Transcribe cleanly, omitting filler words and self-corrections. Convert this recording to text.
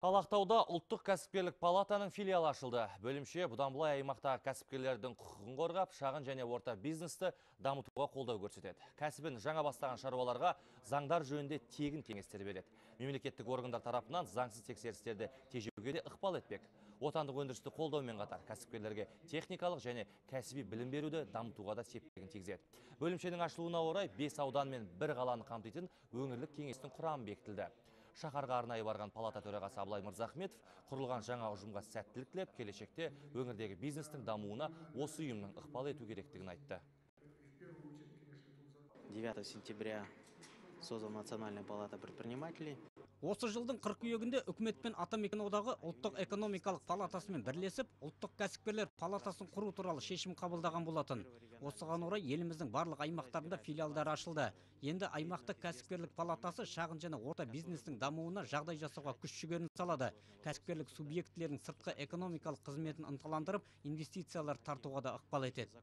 Ал Ақтауда ұлттық кәсіпкерлік палатаның филиалы ашылды. Бөлімше бұдан былай аймақтағы кәсіпкерлердің құқығын қорғап, шағын және орта бизнесті дамытуға қолдау көрсетеді. Кәсібін жаңа бастаған шаруаларға заңдар жөнінде тегін кеңестер береді. Мемлекеттік органдар тарапынан заңсыз тексерістерді тежеуге де ықпал етпек. Отандық өндірісті қолдаумен қатар кәсіпкерлерге техникалық және кәсіби білім беруді дамытуға да септігін тигізеді. Бөлімшенің ашылуына орай 5 аудан мен 1 қаланы қамтитын өңірлік кеңестің құрамы бекітілді. Шаһарға арнайы барған палата төрағасы Абылай Мырзахметов құрылған жаңа ұжымға сәттілік тілеп, келешекте өңірдегі бизнестің дамуына осы ұйымның ықпал ету керектігін айтты. 9 сентября создана Национальная палата предпринимателей. Осы жылдың қыркүйегінде үкімет пен Атамекен одағы ұлттық экономикалық палатасымен бірлесіп, ұлттық кәсіпкерлер палатасын құру туралы шешім қабылдаған болатын. Осыған орай еліміздің барлық аймақтарында филиалдар ашылды. Енді аймақтық кәсіпкерлік палатасы шағын және орта бизнестің дамуына жағдай жасауға күш жігерін салады. Кәсіпкерлік субъектілерінің сыртқы экономикалық қызметін ынталандырып, инвестициялар тартуға да ықпал етеді.